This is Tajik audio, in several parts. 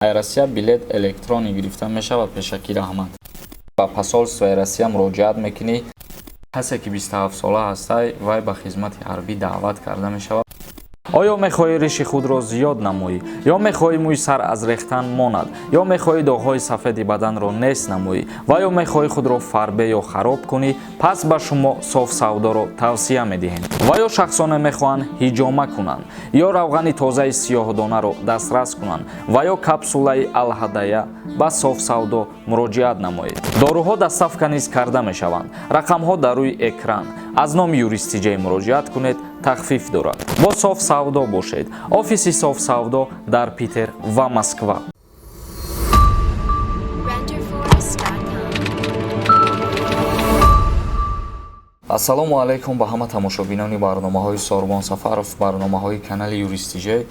Россия билет электронӣ гирифта мешавад, пешакӣ раҳмат. Ба посольствои Россия муроҷиат мекунӣ. Касе ки 27 сола ҳастай, вай ба хизмати ҳарбӣ даъват карда мешавад. Оё мехоҳӣ риши худро зиёд намоӣ, ё мехоҳӣ мӯи сар аз рехтан монад, ё мехоҳӣ доғҳои сафеди баданро нест намоӣ ва ё мехоҳӣ худро фарбе ё хароб кунӣ? Пас ба шумо Соф Савдоро тавсия медиҳем. Ва ё шахсоне мехоҳанд ҳиҷома кунанд, ё равғани тозаи сиёҳдонаро дастрас кунанд, ва ё капсулаи Алҳадая, ба Соф Савдо муроҷиат намоед. Доруҳо доставка низ карда мешаванд. Рақамҳо дар рӯи экран. Аз номи Юристиҷей муроҷиат кунед, тахфиф дорад. Бо Соф Савдо бошед. Офиси Соф Савдо дар Питер ва Москва. Renderforest.com. Ассалому алайкум ба ҳама тамошобинони барномаҳои Сорбон Сафаров, барномаҳои канали Юристиҷей.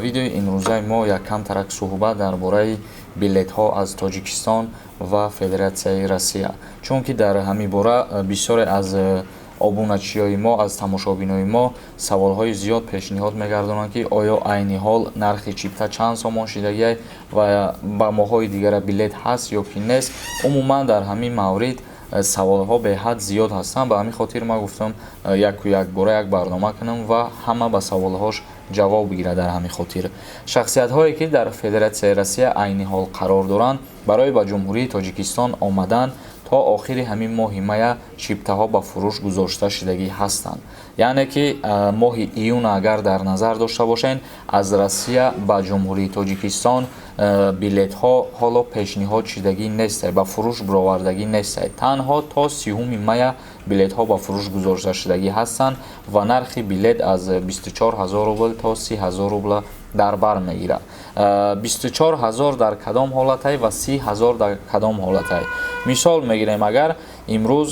Видеои имрӯзаи мо яккам тарак суҳбат дар бораи билетҳо аз Тоҷикистон ва Федератсияи Россия, чунки дар ҳамин бора бисёре аз обуначиёи мо, аз тамошобинои мо саволҳои зиёд пешниҳод мегардонанд, ки оё айни ҳол нархи чипта чанд сомон шидагиай ва ба моҳҳои дигара билет ҳаст ё ки нест. Умуман, дар ҳамин маврид саволҳо беҳад зиёд ҳастанд. Ба ҳамин хотир ман гуфтам, яку якбора як барнома кунам ва ҳама ба саволҳош ҷавоб бигирад. Дар ҳамин хотир, шахсиятҳое ки дар Федератсияи Россия айни ҳол қарор доранд, барои ба Ҷумҳурии Тоҷикистон омадан то охири ҳамин моҳи мая чиптаҳо ба фурӯш гузошта шудагӣ ҳастанд. Яъне ки моҳи июн агар дар назар дошта бошед, аз Россия ба Ҷумҳурии Тоҷикистон билетҳо ҳоло пешниҳод шудагӣ нестай, ба фурӯш баровардагӣ нестай. Танҳо то 30-уми мая билетҳо ба фурӯш гузошта шудагӣ ҳастанд ва нархи билет аз 24 ҳазор рубл то 30 ҳазор рубла дар бар мегирад. 24 ҳазор дар кадом ҳолатай ва 30 ҳазор дар кадом ҳолатай? Мисол мегирем, агар имрӯз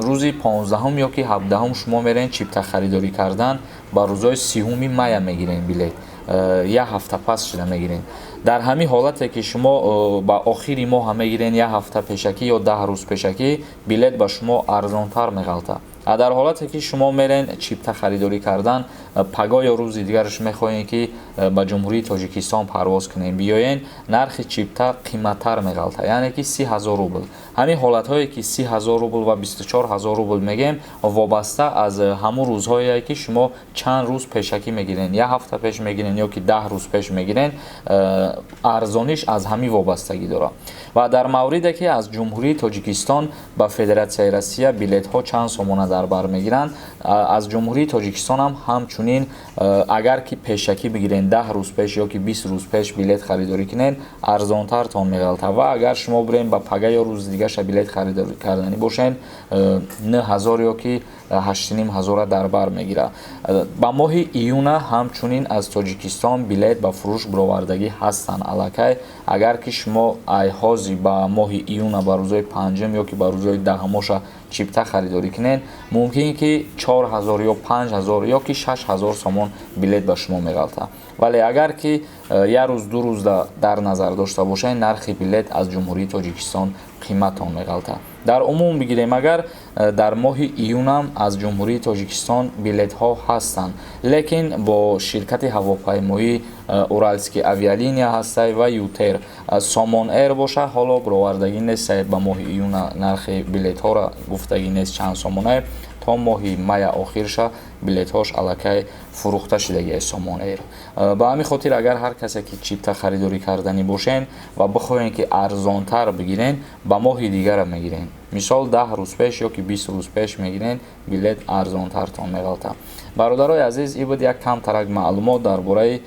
рӯзи 15-ум ё ки 17-ум шумо мерен чипта харидорӣ кардан, ба рӯзҳои 30-уми мая мегирем билет, як ҳафта пас шуда мегирем. Дар ҳамин ҳолате ки шумо ба охири моҳа мегирен, як ҳафта пешакӣ ё 10 рӯз пешакӣ, билет ба шумо арзонтар меғалтад. А дар ҳолате ки шумо мерен чипта харидорӣ кардан пагоҳ ё рӯзи дигараш, мехоҳем ки ба Ҷумҳурии Тоҷикистон парвоз кунем, биёен, нархи чипта қиматтар меғалтад, яъне ки 30 ҳазор рубл. Ҳамин ҳолатҳое ки 30 ҳазор рубл ва 24 ҳазор рубл мегӯем, вобаста аз ҳамун рӯзҳое ки шумо чанд рӯз пешакӣ мегирен, як ҳафта пеш мегирен ё ки 10 рӯз пеш мегирен, арзониш аз ҳамин вобастагӣ дорад. Ва дар мавриде ки аз Ҷумҳурии Тоҷикистон ба Федератсияи Россия билетҳо чанд сомона дар бар мегиранд, аз Ҷумҳурии Тоҷикистон ҳам ҳамчунин, агар ки пешакӣ бигирен, 10 рӯз пеш ё ки 20 рӯз пеш билет харидорӣ кунен, арзонтартон меғалтад. Ва агар шумо бирен ба пага ё рӯзи дигаша билет харидорӣ карданӣ бошен, 9 ҳазор ё ки 8,5 ҳазора дар бар мегирад. Ба моҳи июна ҳамчунин аз Тоҷикистон билет ба фурӯш баровардагӣ ҳастанд аллакай. Агар ки шумо айҳози ба моҳи июна, ба рӯзҳои панҷум ё ки ба рӯзҳои 10-умоша чипта харидорӣ кунед, мумкин ки 4 ҳазор ё 5 ҳазор ё ки 6 ҳазор сомон билет ба шумо меғалтад. Вале агар ки як рӯз, 2 рӯз дар назар дошта бошед, нархи билет аз Ҷумҳурии Тоҷикистон қиматон меғалтад. Дар умум бигирем агар, дар моҳи июнам аз Ҷумҳурии Тоҷикистон билетҳо ҳастанд, лекин бо ширкати ҳавопаймоӣ Уральский авиалиния ҳастай ва ЮТэйр. Сомон Эйр боша, ҳоло баровардагӣ нестай. Ба моҳи июна нархи билетҳоро гуфтагӣ нест чанд сомонае. То моҳи мая охирша билетҳош аллакай фурӯхта шудагиаст Сомон Эйр. Ба ҳамин хотир, агар ҳар касе ки чипта харидорӣ карданӣ бошен ва бихоҳем ки арзонтар бигирен, ба моҳи дигара мегирен. Мисол, 10 рӯз пеш ё ки 20 рӯз пеш мегирен, билет арзонтартон меғалтад. Бародарои азиз, ин буд як камтарак маълумот дар бораи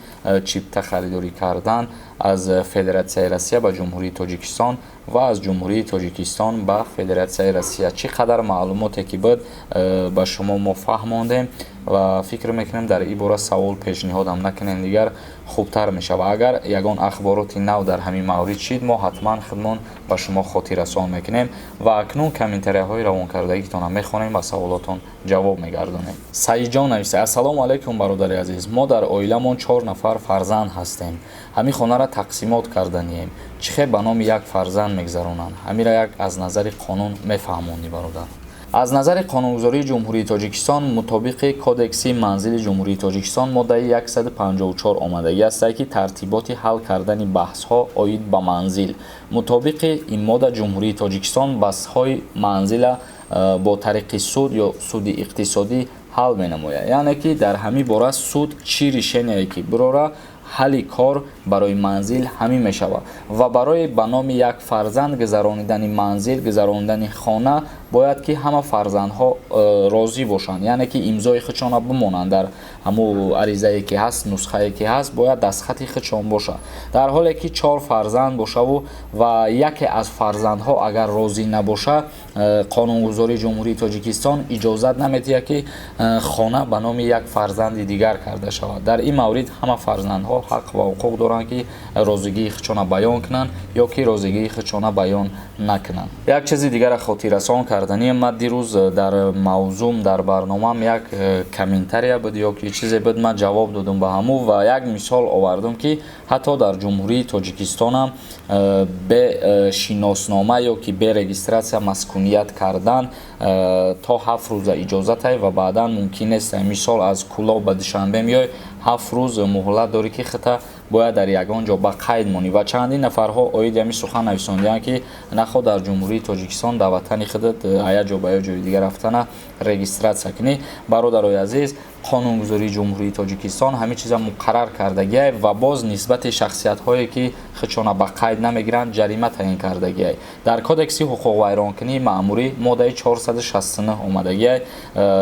чипта харидорӣ кардан аз Федератсияи Россия ба Ҷумҳурии Тоҷикистон ва аз Ҷумҳурии Тоҷикистон ба Федератсияи Россия. Чӣ қадар маълумоте ки буд, ба шумо мо фаҳмондем ва фикр мекунем, дар ин бора савол пешниҳодам накунем, дигар хубтар мешавад. Агар ягон ахбороти нав дар ҳамин маврид шид, мо ҳатман худмон ба шумо хотиррасон мекунем. Ва акнун комментарияҳои равонкардагитонам мехонем ва саволотон ҷавоб мегардонем. Саидҷон нависта: «Ассалому алайкум, бародари азиз. Мо дар оиламон чор нафар фарзанд ҳастем. Ҳамин хонаро тақсимот карданием. Чӣ хел ба номи як фарзанд мегузаронанд? Ҳамира як аз назари қонун мефаҳмонӣ, бародар?» Аз назари қонунгузории Ҷумҳурии Тоҷикистон, мутобиқи Кодекси манзили Ҷумҳурии Тоҷикистон моддаи 154 омадагӣ аст, ки тартиботи ҳал кардани баҳсҳо оид ба манзил. Мутобиқи ин модда Ҷумҳурии Тоҷикистон баҳсҳои манзила бо тариқи суд ё суди иқтисодӣ ҳал менамояд. Яъне ки дар ҳамин бора суд чӣ решение ки бирора, ҳалли кор барои манзил ҳамин мешавад. Ва барои ба номи як фарзанд гузаронидани манзил, гузаронидани хона, бояд ки ҳама фарзандҳо розӣ бошанд, яъне ки имзои худшона бимонанд дар ҳамун аризае ки ҳаст, нусхае ки ҳаст, бояд дастхати худшон бошад. Дар ҳоле ки чор фарзанд бошаву ва яке аз фарзандҳо агар розӣ набошад, қонунгузории Ҷумҳурии Тоҷикистон иҷозат намедиҳад, ки хона ба номи як фарзанди дигар карда шавад. Дар ин маврид ҳама фарзандҳо ҳақ ва ҳуқуқ доранд, ки розигии худшона баён кунанд ё ки розигии худшона баён накунанд. Як чизи дигара хотиррасон карданием. Ман дирӯз дар мавзӯъм, дар барномаам як комментария буд ё ки чизе буд, ман ҷавоб додам ба ҳамун ва як мисол овардам, ки ҳатто дар Ҷумҳурии Тоҷикистонам бе шиноснома ё ки бе регистрация маскуният кардан то 7 рӯза иҷозатай ва баъдан мумкин нест. Мисол, аз Кӯлоб ба Душанбе меой, 7 рӯз муҳлат дорӣ, ки хита бояд дар ягон ҷо ба қайд монӣ. Ва чандин нафарҳо оиди ҳамин сухан нависондианд, ки нахоҳ дар Ҷумҳурии Тоҷикистон, дар ватани худат, як ҷо ба як ҷои дигар рафтана регистрация кунӣ. Бародарои азиз, қонунгузории Ҷумҳурии Тоҷикистон ҳамин чиза муқаррар кардагиай ва боз нисбати шахсиятҳое ки худшона ба қайд намегиранд, ҷарима таъин кардагиай. Дар Кодекси ҳуқуқвайронкунии маъмурӣ моддаи 469 омадагиай: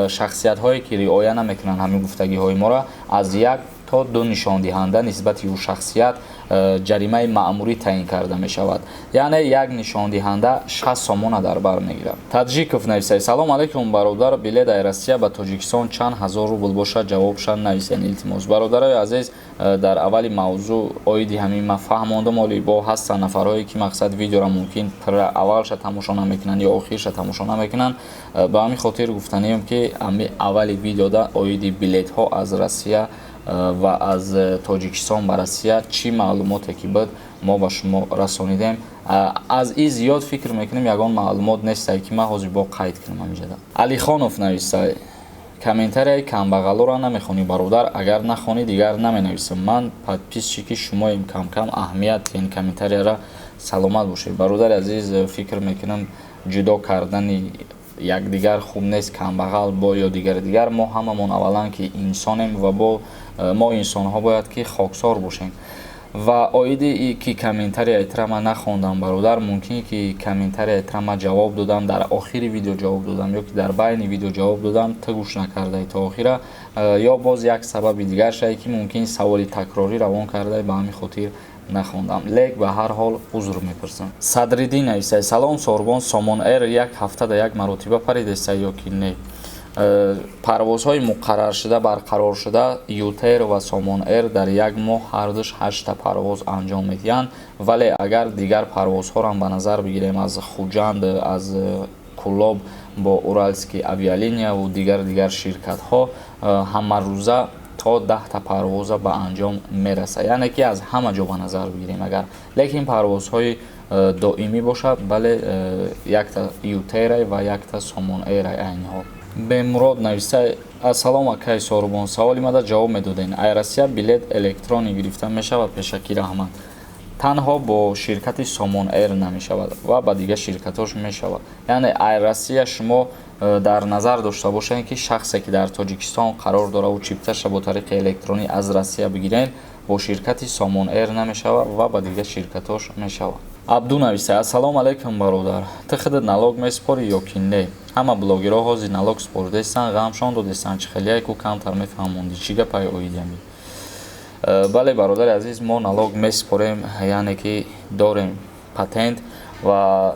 шахсиятҳое ки риоя намекунанд ҳамин гуфтагиҳои моро, аз 1 то 2 нишондиҳанда нисбати ӯ шахсият ҷаримаи маъмурӣ таъин карда мешавад. Яъне як нишондиҳанда 60 сомона дар бар мегирад. Таджиков нависад: «Салом алейкум, бародар, билет ай Россия ба Тоҷикистон чанд ҳазор рубл бошад? Ҷавобша нависен, илтимос». Бародарои азиз, дар аввали мавзӯъ оиди ҳамин ман фаҳмондам. Оли бо ҳастанд нафарҳое ки, мақсад, видеоро мумкин аввалша тамошо намекунанд ё охирша тамошо намекунанд. Ба ҳамин хотир гуфтанием, ки ҳами аввали видеода оиди билетҳо аз Россия ва аз Тоҷикистон ба Россия чӣ маълумоте ки буд, мо ба шумо расонидем. Аз ин зиёд, фикр мекунем, ягон маълумот нестае, ки ман ҳозир бо қайд кунам ҳамиҷода. Алихонов нависа: «Комментарияи камбағалоро намехонӣ, бародар? Агар нахонӣ, дигар наменависам. Ман подписчики шумоем, камкам аҳамият ин комментарияра». Саломат бошед, бародари азиз. Фикр мекунам, ҷудо кардани якдигар хуб нест, камбағал бо ё дигари дигар. Мо ҳамамон аввалан ки инсонем ва бо мо инсонҳо бояд ки хоксор бошем. Ва оиди ки комментарияи тра ман нахондам, бародар, мумкин ки комментарияи тра ман ҷавоб додам, дар охири видео ҷавоб додам ё ки дар байни видео ҷавоб додам, ту гӯш накардаи то охира, ё боз як сабаби дигар шае, ки мумкин саволи такрорӣ равон карда, ба ҳамин хотир нахондам. Лек ба ҳар ҳол узр мепурсам. Садриддин нависад: «Салом, Сорбон, Сомон Эйр як ҳафтада як маротиба паридеста ё ки не?» Парвозҳои муқарраршуда, барқароршуда, ЮТэйр ва Сомон Эйр дар як моҳ ҳардуш ҳашта парвоз анҷом медиҳанд. Вале агар дигар парвозҳоро ба назар бигирем, аз Хуҷанд, аз Кӯлоб бо Уральский авиалинияву дигар ширкатҳо, ҳамарӯза то 10-та парвоза ба анҷом мерасад. Яъне ки аз ҳама ҷо ба назар бигирем агар. Лекин парвозҳои доимӣ бошад, бале, якта ЮТэйрай ва якта Сомон Эйрай айни ҳол. Бемурод нависта: «Ассалом, акай Сорубон, саволи мада ҷавоб медоден. Ай Россия билет электронӣ гирифта мешавад? Пешакӣ раҳмат». Танҳо бо ширкати Сомон Эйр намешавад ва ба дигар ширкатҳош мешавад. Яъне ай Россия шумо дар назар дошта бошед, ки шахсе ки дар Тоҷикистон қарор дораву чипташа бо тариқи электронӣ аз Россия бигиред, бо ширкати Сомон Эйр намешавад ва ба дигар ширкатҳош мешавад. Абду нависта: «Ассалому алайкум, бародар, ту худат налог месупорӣ ё ки не? Ҳама блогерҳо ҳозир налог супоридастанд, ғамшон додестанд. Чӣ хелияй ку, камтар мефаҳмондӣ, чӣ гапай оиди ҳамин?» Бале, бародари азиз, мо налог месупорем, яъне ки дорем патент ва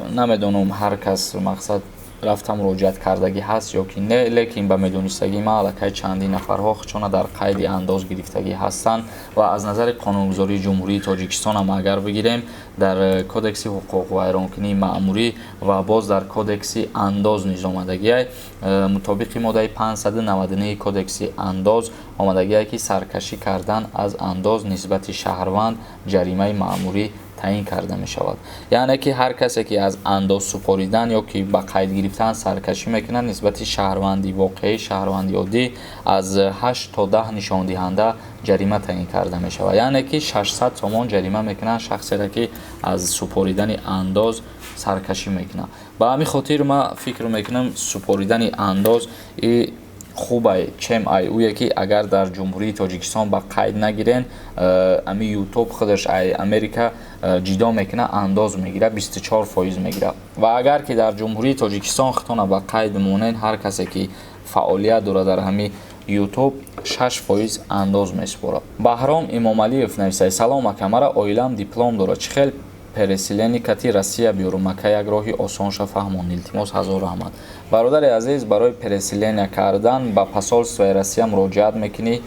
намедонам, ҳар кас, мақсад, рафта муроҷиат кардагӣ ҳаст ё ки не, лекин ба медонистагии ман, аллакай чандин нафарҳо худшона дар қайди андоз гирифтагӣ ҳастанд. Ва аз назари қонунгузории Ҷумҳурии Тоҷикистонам агар бигирем, дар Кодекси ҳуқуқвайронкунии маъмурӣ ва боз дар Кодекси андоз низ омадагиай. Мутобиқи моддаи 599 Кодекси андоз омадагиай, ки саркашӣ кардан аз андоз нисбати шаҳрванд ҷаримаи маъмурӣ. Таъин карда мешавад, яъне ки ҳар касе, ки аз андоз супоридан ё ки ба қайд гирифтан саркашӣ мекунад, нисбати шаҳрванди воқеӣ, шаҳрванди оддӣ аз 8 то 10 нишондиҳанда ҷарима таъин карда мешавад. Яъне ки 600 сомон ҷарима мекунанд шахсеро, ки аз супоридани андоз саркашӣ мекунад. Ба ҳамин хотир ман фикр мекунам, супоридани андоз и хубай, чем ай уе ки агар дар Ҷумҳурии Тоҷикистон ба қайд нагирен, ами Ютуб худаш ай Америка ҷидо мекунад, андоз мегирад, 24% мегирад. Ва агар ки дар Ҷумҳурии Тоҷикистон худтона ба қайд монен, ҳар касе ки фаъолият дорад дар ҳамин Ютуб, 6% андоз месупорад. Баҳром Имомалиев нависад: «Салом, ака, мара оилам диплом дорад, чӣ хел переселение кати Россия биёрум? Ака, як роҳи осонша фаҳмон, илтимос, ҳазор раҳмат». Бародари азиз, барои переселение кардан ба посольствои Россия муроҷиат мекунӣ,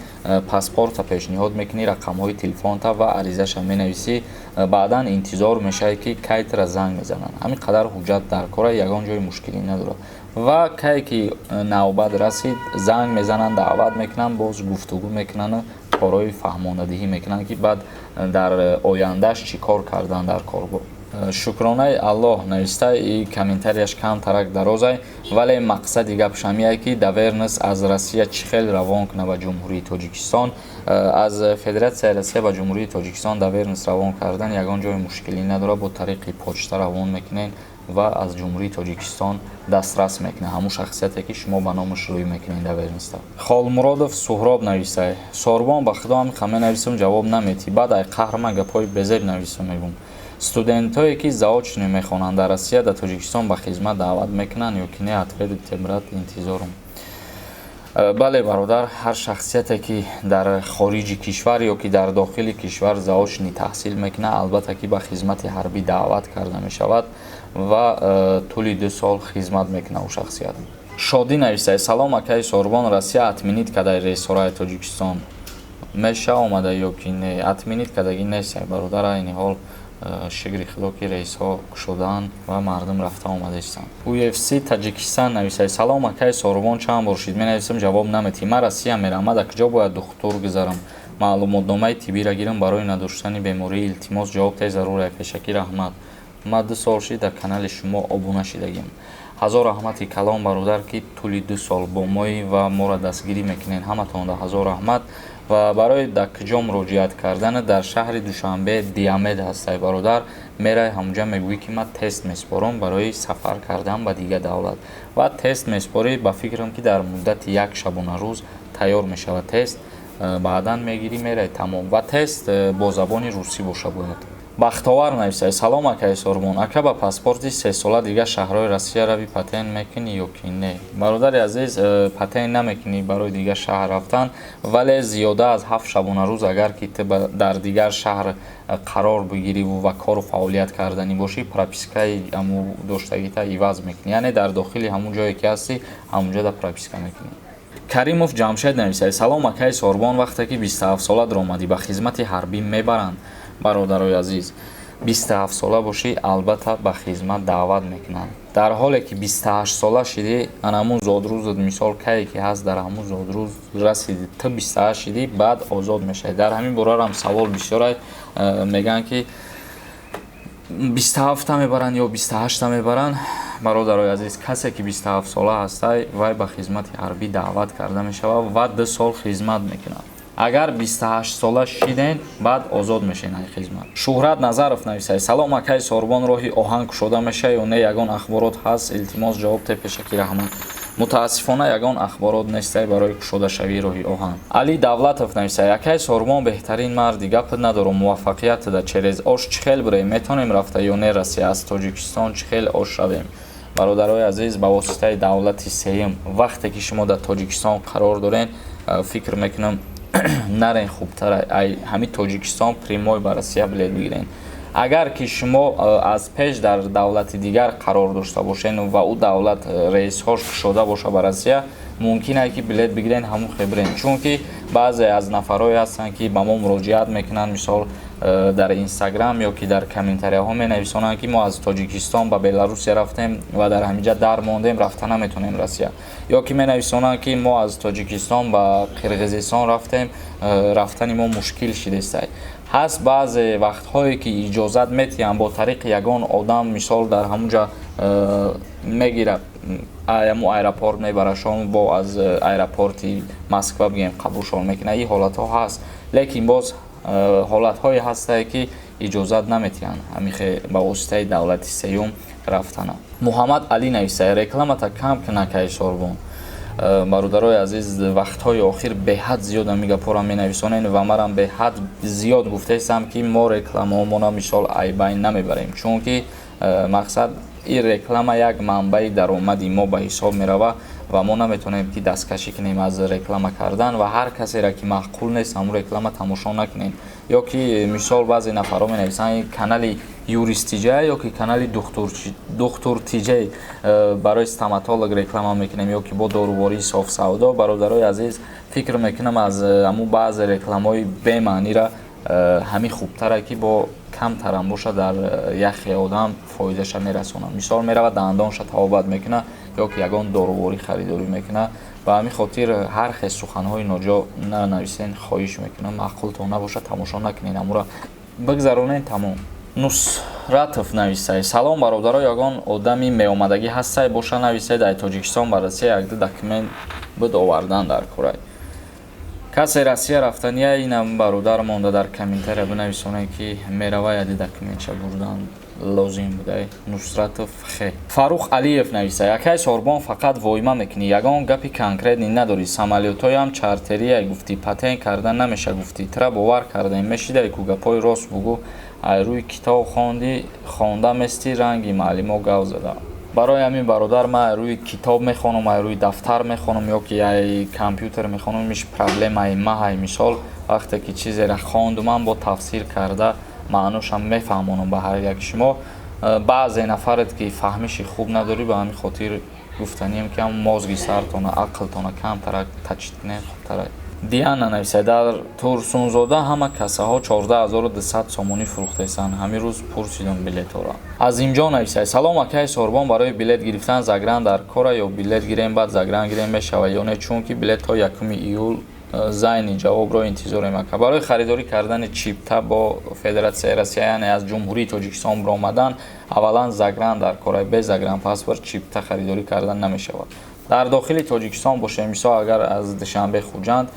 паспорта пешниҳод мекунӣ, рақамҳои телефонта ва аризаша менависӣ. Баъдан интизор мешавӣ, ки кай тира занг мезананд. Ҳамин қадар ҳуҷҷат дар кора, ягон ҷои мушкилӣ надорад. Ва кае ки навбат расид, занг мезананд, даъват мекунанд, боз гуфтугӯ мекунанду корҳои фаҳмонадиҳӣ мекунанд, ки баъд дар ояндааш чӣ кор кардан дар кор. Шукронаи Аллоҳ нависта, и комментарияш камтарак дарозай, вале мақсади гапш ҳамияе, ки доверенность аз Россия чӣ хел равон кунад ба Ҷумҳурии Тоҷикистон. Аз Федератсияи Россия ба Ҷумҳурии Тоҷикистон доверенность равон кардан ягон ҷои мушкилӣ надорад. Бо тариқи почта равон мекунед ва аз Ҷумҳурии Тоҷикистон дастрас мекунад ҳамун шахсияте, ки шумо ба номаш рӯй мекунед доверенността. Холмуродов Суҳроб нависай: «Сорбон, ба худо ҳам хаме нависам, ҷавоб наметӣ, баъд ай қаҳрма гапҳои безеб нависам. Мегӯм, студентое ки заочно мехонанд дар Россия, дар Тоҷикистон ба хизмат даъват мекунанд ё ки не? Ответ те, брат, интизорум». Бале, бародар, ҳар шахсияте, ки дар хориҷи кишвар ё ки дар дохили кишвар заочно таҳсил мекунад, албатта ки ба хизмати ҳарбӣ даъват карда мешавад ва тӯли 2 сол хизмат мекунад ӯ шахсият. Шодӣ нависай: «Салом, акаи Сорбон, Россия отменить кадай рейсҳои Тоҷикистон, меша омада ё ки не?» Отменить кардагӣ нестай, бародар. Айни ҳол, шукри Худо, ки рейсҳо кушодаанд ва мардум рафта омадаистанд. UFC Таҷикистан нависай: «Салом, акаи Сорбон, чанд бор шид менависам, ҷавоб наметӣ. Ман Россия мерам, ман дар куҷо бояд духтур гузарам, маълумотномаи тиббиро гирам барои надоштани беморӣ? Илтимос, ҷавоб тез зарур, пешакӣ раҳмат. Ман 2 сол шид дар канали шумо обуна шидагим». Ҳазор раҳмати калон, бародар, ки тӯли 2 сол бо моӣ ва моро дастгирӣ мекунед. Ҳаматонда ҳазор раҳмат. Ва барои дар куҷо муроҷиат кардан: дар шаҳри Душанбе Диамед ҳастай, бародар. Мерай ҳамунҷа, мегӯӣ, ки ман тест месупорам барои сафар кардан ба дигар давлат, ва тест месупорӣ. Ба фикрам, ки дар муддати як шабонарӯз тайёр мешавад тест, баъдан мегирӣ, мерай, тамом. Ва тест бо забони русӣ боша бояд. Бахтовар нависай: «Салом, акаи Сорбон, ака, ба паспорти сесола дигар шаҳрҳои Россия рави, патент мекунӣ ё ки не?» Бародари азиз, патент намекунӣ барои дигар шаҳр рафтан, вале зиёда аз 7 шабонарӯз агар ки ту дар дигар шаҳр қарор бигириву ва кору фаъолият карданӣ бошӣ, пропискаи ҳамун доштагита иваз мекунӣ, яъне дар дохили ҳамун ҷое ки ҳастӣ, ҳамунҷода прописка мекунӣ. Каримов Ҷамшед нависай: «Салом, акаи Сорбон, вақте ки 27сола даромадӣ, ба хизмати ҳарбӣ мебаранд?» Бародарои азиз, 27сола бошӣ, албатта ба хизмат даъват мекунанд. Дар ҳоле ки 28сола шидӣ, ан ҳамун зодрӯзат, мисол, кае ки ҳаст, дар ҳамун зодрӯз расидӣ, ту 28 шидӣ, баъд озод мешавӣ. Дар ҳамин борарам савол бисёрай, мегӯянд, ки 27-та мебаранд ё 28-та мебаранд. Бародарои азиз, касе ки 27сола ҳастай, вай ба хизмати ҳарбӣ даъват карда мешавад ва 2 сол хизмат мекунад. Агар 28сола шиден, баъд озод мешен ай хизмат. Шӯҳрат Назаров нависай: «Салом, акаи Сорбон, роҳи оҳан кушода мешавад ё не? Ягон ахборот ҳаст? Илтимос, ҷавоб те, пешакӣ раҳмат». Мутаассифона, ягон ахборот нестай барои кушодашавии роҳи оҳан. Али Давлатов нависай: «Акаи Сорбон, беҳтарин марди, гапат надорум, муваффақият да. Через Ош чӣ хел бирем? Метавонем рафта ё не Россия? Аз Тоҷикистон чӣ хел Ош равем?» Бародарои азиз, ба воситаи давлати сеюм, вақте ки шумо дар Тоҷикистон қарор дорен, фикр мекунам, нарен хубтар. Ай ҳамин Тоҷикистон прямой ба Россия билет бигирен. Агар ки шумо аз пеш дар давлати дигар қарор дошта бошен ва ӯ давлат рейсҳош кушода боша ба Россия, мумкин ае ки билет бигирен, ҳамун хебирен. Чунки баъзе аз нафарҳое ҳастанд, ки ба мо муроҷиат мекунанд, мисол, дар Инстаграм ё ки дар комментарияҳо менависонанд, ки мо аз Тоҷикистон ба Беларусия рафтем ва дар ҳаминҷа дар мондем, рафта наметонем Россия, ё ки менависонанд, ки мо аз Тоҷикистон ба Қирғизистон рафтем, рафтани мо мушкил шидестай. Ҳаст баъзе вақтҳое, ки иҷозат метиҳанд бо тариқи ягон одам, мисол, дар ҳамунҷа мегирад, ҳамун аэропорт мебарашон, бо аз аэропорти Москва бигем қабулшон мекунад. Ин ҳолатҳо ҳаст, лекин боз ҳолатҳое ҳастае, ки иҷозат наметиҳанд ҳамихе ба воситаи давлати сеюм рафтана. Муҳаммад Алӣ нависае: «Рекламата кам кина, кай Сорбон». Бародарои азиз, вақтҳои охир беҳад зиёд ҳами гапҳоро менависонед ва марам беҳад зиёд гуфтаистам, ки мо рекламаҳомона, мисол, айбайн намебарем, чунки мақсад ин реклама як манбаи даромади мо ба ҳисоб меравад ва мо наметавонем, ки дасткашӣ кунем аз реклама кардан. Ва ҳар касеро, ки маъқул нест, ҳамун реклама тамошо накунем. Ё ки, мисол, баъзе нафарҳо менависанд: «Канали юристиҷа ё ки канали духтуртиҷа, барои стоматолог реклама мекунем ё ки бо дорувории софсавдо». Бародарои азиз, фикр мекунам, аз ҳамун баъзе рекламаҳои бемаънира ҳамин хубтаре, ки бо камтарам бошад, дар яхе одам фоидаша мерасонад. Мисол, меравад, дандонша табобат мекунад ё ки ягон доруворӣ харидорӣ мекунад. Ба ҳамин хотир ҳар хел суханҳои ноҷо нанависен, хоҳиш мекунам. Маъқултон набошад, тамошо накунед, ҳамура бигзаронед, тамом. Нусратов нависай: «Салом, бародаро, ягон одами меомадагӣ ҳастай, боша нависед. Ай Тоҷикистон ба Россия якду документ буд, овардан дар корай. Касе Россия рафтания, инам бародар монда, дар комментария бинависонед, ки мерава, яди документша бурдан лозим будай». Нусратов хе. Фарух Алиев нависай: «Акай Сорбон, фақат войма мекунӣ, ягон гапи конкретный надорӣ. Самолётҳоям чартерия гуфтӣ, патент кардан намеша гуфтӣ, тра бовар кардем. Мешидай ку гапҳои рост бугӯ, ай рӯи китоб хонди, хонда местӣ, ранги маълимо гав зада». Барои ҳамин, бародар, ман ай рӯи китоб мехонам, ай рӯи дафтар мехонам ё ки ай компютер мехонам, иш проблемаи маҳай. Мисол, вақте ки чизеро хондумам, бо тафсир карда маъношам мефаҳмонам ба ҳар яки шумо. Баъзе нафарет, ки фаҳмиши хуб надорӣ, ба ҳамин хотир гуфтанием, ки ҳам мозги сартона, ақлтона камтарак тачид кунед, хубтарак. Диана нависад: «Дар Турсунзода ҳама кассаҳо 14 200 сомонӣ фурӯхтаистанд, ҳамин рӯз пурсидам билетҳоро». Азимҷон нависад: «Салом, акаи Сорбон, барои билет гирифтан загран дар кора ё билет гирем, баъд загран гирем мешавад ё не? Чунки билет то 1 июл зайни, ҷавобро интизорем, ака». Барои харидорӣ кардани чипта бо Федератсияи Россия, яъне аз Ҷумҳурии Тоҷикистон баромадан, аввалан загран дар кора. Бе загран паспорт чипта харидорӣ кардан намешавад. Дар дохили Тоҷикистон бошем, мисол, агар аз Душанбе Хуҷанд,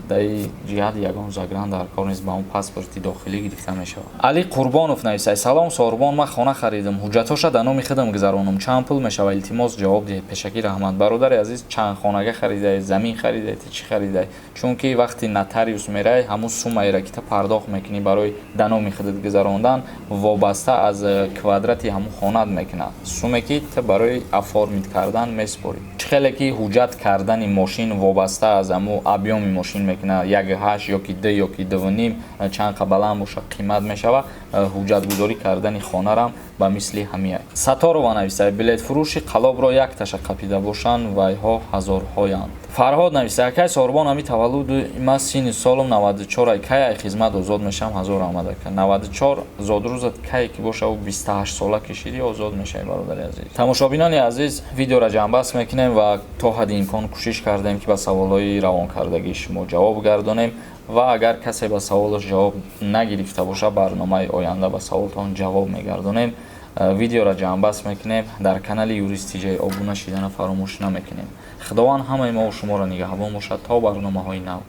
дар ин ҷиҳат ягон загран дар кор нест, ба он паспорти дохилӣ гирифта мешавад. Али Қурбонов нависад: «Салом, Сорбон, ман хона харидам, ҳуҷҷатҳоша дар номи худам гузаронам, чанд пул мешавад? Илтимос, ҷавоб диҳед, пешакӣ раҳмат». Бародари азиз, чанд хонага харидаед, замин харидаед, чӣ харидаед? Чунки вақти нотариус мерай, ҳамун суммаеро, ки ту пардохт мекунӣ барои дар номи худат гузарондан, вобаста аз квадрати ҳамун хонат мекунад, сумме ки ту барои оформить кардан месупорӣ. Чӣ хеле ки ҳуҷҷат кардани мошин вобаста аз ҳамун объёми мошин мекунад, 1,8 ё ки 2 ё ки 2,5, чанд қа баланд бошад, қимат мешавад. Ҳуҷҷатгузорӣ кардани хонарам ба мисли ҳамия. Саторова нависад: «Билетфурӯши қалобро якташа қапида бошанд, вайҳо ҳазорҳоянд». Фарҳод нависад: «Акай Сорбон, ҳами таваллуди ма, синни солам 94, ай кай ай хизмат озод мешавам? Ҳазор раҳмат, ака». 94 зодрӯзат кае ки боша, ӯ 28 сола кишидӣ, озод мешавӣ, бародари азиз. Тамошобинони азиз, видеоро ҷамъбаст мекунем ва то ҳадди имкон кӯшиш кардем, ки ба саволҳои равонкардагии шумо ҷавоб гардонем. Ва агар касе ба саволаш ҷавоб нагирифта бошад, барномаи оянда ба саволтон ҷавоб мегардонем. Видеоро ҷамъбаст мекунем. Дар канали Юрист Тиҷай обуна шидана фаромӯш намекунем. Худованд ҳамаи мову шуморо нигаҳбон бошад то барномаҳои нав.